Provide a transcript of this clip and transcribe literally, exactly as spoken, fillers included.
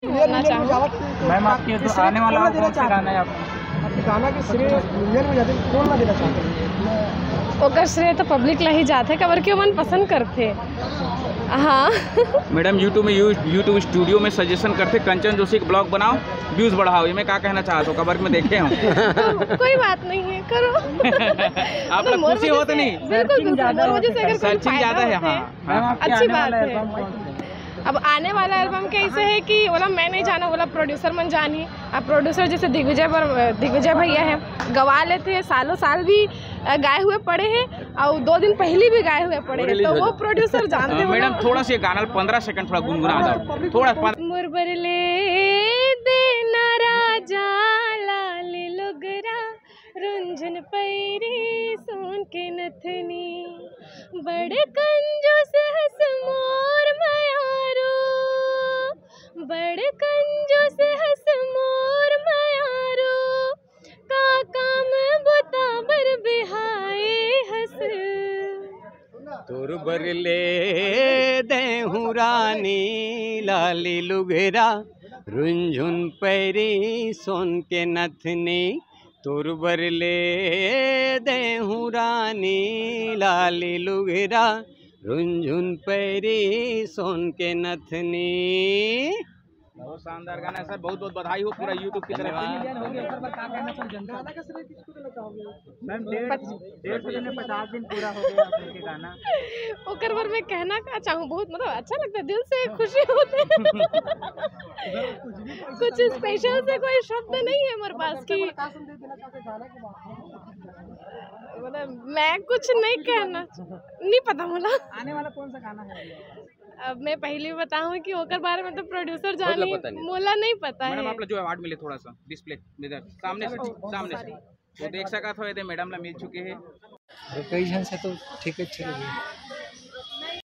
बोलना चाहूँ। मैम, आपके जो आने वाला album कौन सा गाना है आपका? गाना के श्रेय मिलियन में जाते, कौन ना देना चाहते हैं? ओकर श्रेय तो पब्लिक ला ही जाथे, काबर कि ओमन पसंद करथे। हाँ। मैडम, YouTube में यू यूट्यूब स्टूडियो में सजेशन करथे, कंचन जोशी के ब्लॉग बनाओ, व्यूज बढ़ाओ, ये मैं का कहना चाहत हूँ, काबर कि मैं देखे हूँ। तो कोई बात नहीं है, करो। आप लोग खुशी होते नहीं? बिल्कुल, बिल्कुल। मोर वजह से अगर कोई सर्चिंग ज्यादा है। होथे, हाँ। अच्छी बात है। अब आने वाला एल्बम कैसे है कि ओला मैं नहीं जाना, ओला प्रोड्यूसर मन जानी। अब प्रोड्यूसर जैसे दिग्विजय बर-, दिग्विजय भैया है, गवा लेथे, सालों साल भी अ, गाए हुए पड़े हैं और दो दिन पहले भी गाए हुए पड़े हैं, तो वो प्रोड्यूसर जानते हो। मैडम, थोड़ा सा ये गाना पंद्रह सेकंड थोड़ा गुनगुना दो, थोड़ा पन- मोर बर ले देना राजा लाल लुगरा, रुंझुन पैरी सोन के नथनी, बड़ कंजूस हस मोर मयारो, बड़ कंजूस हस मोर मयारो, का काम बुता बर बिहाए हस। तोर बर ले देहूँ रानी लाली लुगरा, रुंझुन पैरी सोन के नथनी। तोर बर ले देहूँ रानी लाली लुगरा, रुंझुन पैरी सोन के नथनी। बहुत शानदार गाना है सर, बहुत बहुत बधाई हो पूरा यूट्यूब की तरफ से। मैम, डेढ़ डेढ़ सौ दिन में पचास दिन पूरा हो गया आपके गाना। ओकर बर मैं कहना का चाहूँ, बहुत मतलब अच्छा लगता है, दिल से खुशी होती है। कुछ स्पेशल से कोई शब्द नहीं है हमारे पास कि मतलब मैं कुछ नहीं कहना, नहीं पता बोला। आने वाला कौन सा गाना है? अब मैं पहले ही बताऊँ कि ओकर बारे में तो प्रोड्यूसर जानी, मोला नहीं पता मैडम, है। आप लोग जो अवार्ड मिले, थोड़ा सा डिस्प्ले इधर सामने से, सामने से वो देख सकत हो, ये मैडम ला मिल चुके हैं। अरे कई झन से तो ठीक है, चल गए।